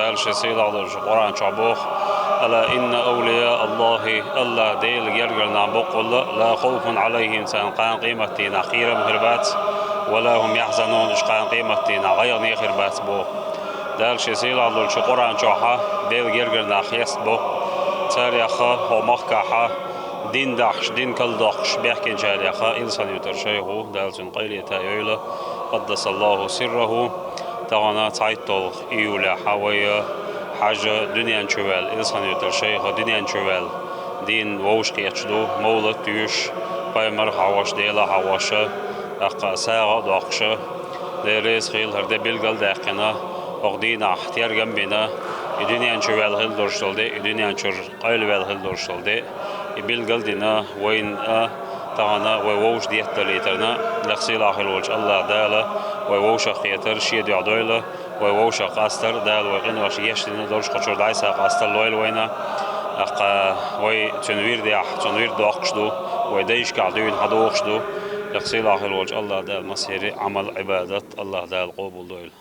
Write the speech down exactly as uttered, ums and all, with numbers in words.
Дала шен сийлахь долчу Къуръан чохь боху: «Ала инна авлияа Аллахи», Аллах Делан гергара нах баккъалла, «ла хавфун Ӏалайхим», царна кхана къематдийнахь кхерам хир бац, «ва ла хум яхьзанун», уьш кхана къематдийнахь гӀайгӀане хир бац боху. Дала шен сийлахь долчу Къуръан чохь Делан гергара нах хестабо, царех хӀокху махкахь дин дахьаш, дин карладоккхуш баьхкинчарех Илсхан-Юьртара шайх ву, Дала цуьнан къайле та йойла, къаддасаллаху сирраху. Тахана цхьайтталгӀа июлехь вай хьажа дуьнен чу ваьлла, Илсхан-Юьртара шайх дуьнен чу ваьлла, дийна вовшахкхеташ ду, мовлат а дуьйш, пайхамар а хьахош, Дела а хьахош, тӀаккха сагӀа а доккхуш, Дела реза хуьлда, хӀара де билгал а даьккхина, хӀокху дийнахь тергам а бина, и дуьнен чу ваьлла хила долуш долу де, и дуьнен чуьра къайлаваьлла хила долуш долу де, и билгал а дина, вайна а, тахана вай вовшах детталийтарна, лекха сийлахь хир волчу Аллах Дала вай вовшахкхетар шен дуьхьа дойла, вай вовшах къастар, Дала вай къинош гечдина долуш кху чуьра дӀасакъастар лойла вайна. ТӀаккха вай цуьнан вирдехь, цуьнан вирд доккхуш ду, вай дайшкахь дуьйна хьадогӀуш ду. Лекха сийлахь хир волчу Аллах Дала массеран а Ӏамал, Ӏибадат Аллах Дала къобалдойла.